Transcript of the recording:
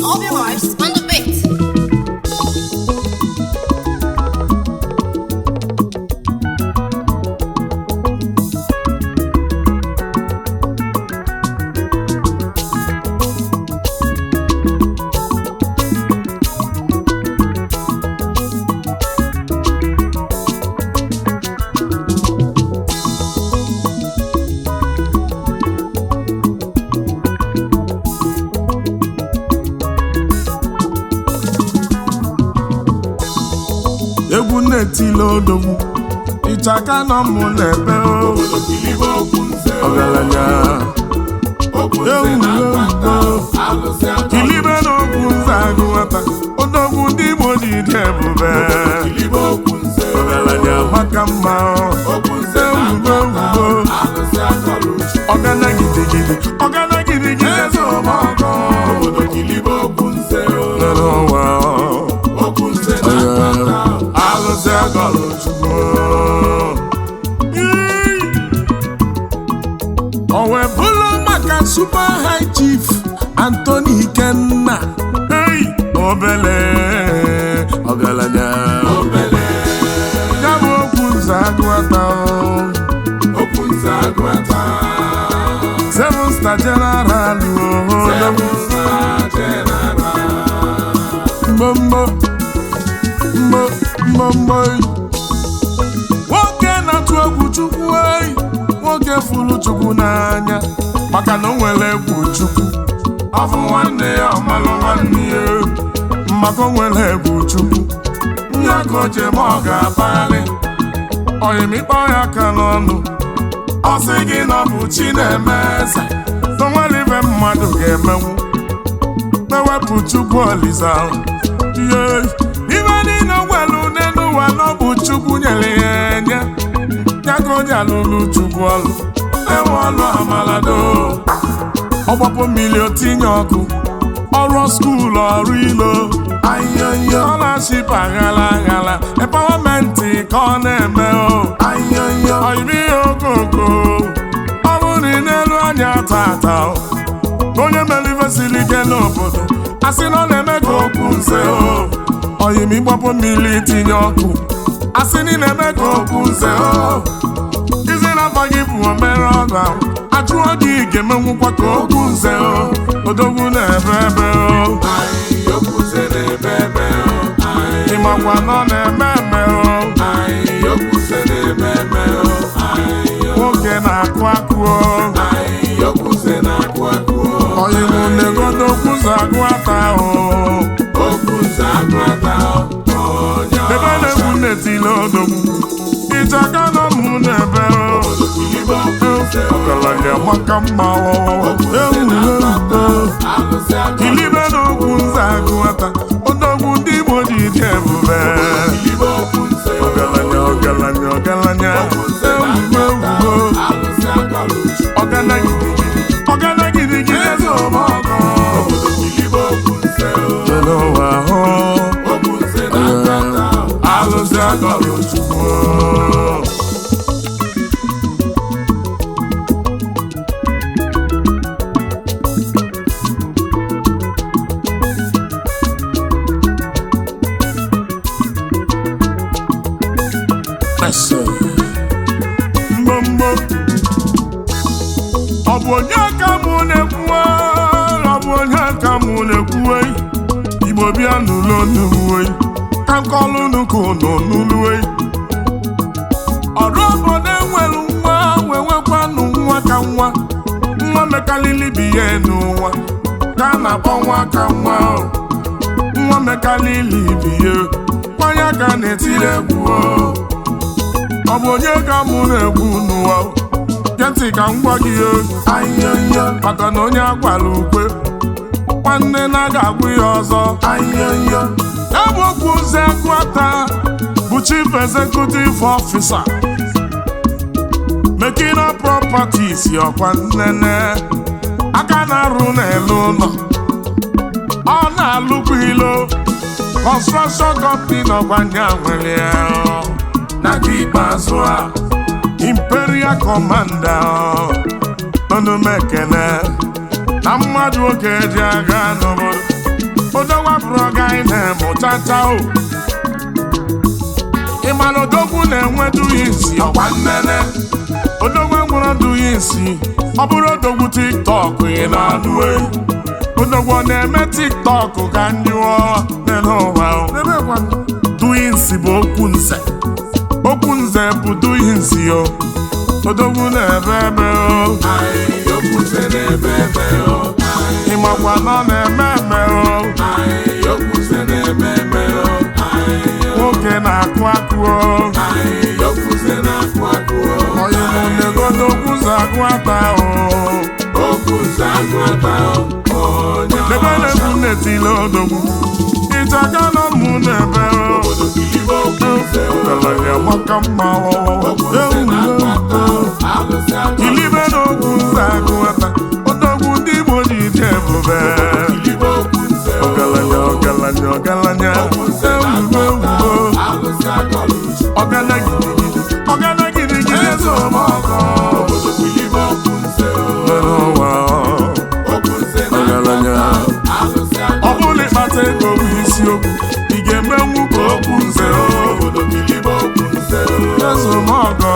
Obi Vibes on the beat. Egwu na-etili odogwu ịchaka nọ mụ n'ebe o. Ọgaranya ewu kilibe n'okwu nze agụ nwata odogwu ndị Igbo ji dị ebube. Ọgaranya maka mma ewugo ewugo ọgana gidigidi ọgana gidigidi eze ọmọgọ nọrọ ụwa. Alụsị agọlụ Chukwu. O wee bụrụ maka Super High Chief Anthony Ikenna. Hey, obele ọgaranya ya bụ okwu nze agụata Seven Star General mbombo mbo mbombo. Nwoke na-atụ egwu Chukwu ei, nwoke fụrụ Chukwu n'anya maka na o nwere egwu Chukwu. Ọ bụ nwanne ya ọmalụ nwanne ya maka o nwere egwu Chukwu. Nya ka o ji ma ọ ga-akpagharị oyimikpọ ya aka n'ọnụ, ọ sị gị na ọ bụ chi na-eme eze na o nwere ibe mmadụ ga-emenwu mewepụ Chukwu Olisa. Ihe ibe niile nwere une n'ụwa na ọ bụ Chukwu nyere ya enye ya ka o ji alụlụ Chukwu ọlụ enwe ọlụ amalado. Ọgbapụ mmiri otinye ọkụ ọrụ skuulu ọrụ ilo ọlaship aghala aghala empowerment ka ọ na-eme o oyimi ihe okoko. Ọ bụrụ na ị na-elu anya tata o, onye mere ife siri ike n'obodo a sị na ọ na-eme ka okwu nze o oyimi gbapụ mmiri tinye ọkụ a sị na ị na-eme ka okwu nze o izi n'afọ gị bụ omere ọgụ ahụ ajụọ gị ị ga-emenwukwa ka okwu nze o odogwu na-ebe ebe o ịmakwa na ọ na-eme eme o nwoke na-akụ akụ o oyimu negodo kwụzọ agụ ata o ebe na-egwu na-etili odogwu ịchaka nọ mụ n'ebe o ọgaranya maka mma o ewu ewu kilibe n'okwu nze agụata odogwu ndị Igbo ji dị ebube. Ọgaranya ọgaranya ọgaranya ewu ewu ọgana gidigidi ọgana gidigidi eze ọmọgọ n'ụwa hụ alụsị agọlụ Chukwu. Mgbomgbo ọ bụ onye ka mụ na-ekwu ọ bụ onye ka mụ na-ekwu Igbo bịa n'ụlọ n'uwe ka nkọlụ unu ka unu n'ụlọ ọrụ obodo enwere nwa wee nwekwanụ nwa ka nwa nwa mekalili bi ya n'ụwa ka a na-akpọ nwa ka nwa o. Nwa mekalili bi ya kwanya ka na-etiri egwu o. Ọ bụ onye ka mụ na-ekwu n'ụwa o? Gee ntị ka m gwa gị o maka na onye akwara ukwe nwanne na-aga agwụ ya ọzọ. Ya bụ okwu nze Agụata bụ Chief Executive Officer Mekina Properties ọkwa nnene aka na-arụ n'elu ụlọ ọ na-alụkwa ilo. Construction Company nọkwa nya nwere ya. Na nke ikpeazụ a, Imperial Commander Onumekene na mmadụ oge ji aga n'obodo odogwa bụrụ ọga anyị na-eme chacha o. Ịmana odogwu na-enwe dughị nsi ọkwa nnene odogwu nwere dughị nsi. Ọ bụrụ odogwu TikTok ị na-anụ eyi, odogwu ọ na-eme TikTok ka njụọ n'elu ụwa. Dughị nsi bụ okwu nze, okwu nze bụ dughị nsi o. Odogwu na-ebe ebe o, ịmakwa na ọ na-eme eme o. Nwoke na-akụ akụ o, oyimunegodo kwụzọ akụ ata o. Ebe na-egwu na-etile odogwu ịchaka na mụ na-ebe o. Ọgaranya maka mma o, ilibe n'okwu nze akụ ata. Odogwu ndị Igbo ji ije ebube. Ọgaranya, ọgaranya, ọgaranya, ewuwe ewuwe. Ọgana gidigidi, ọgana gidigidi, eze ọmọgọ n'ụwa. Ọgaranya, ọ bụrụ na ịkpata ego bụ isiokwu, ị ga-emenwu ka okwu nze o. Eze ọmọgọ.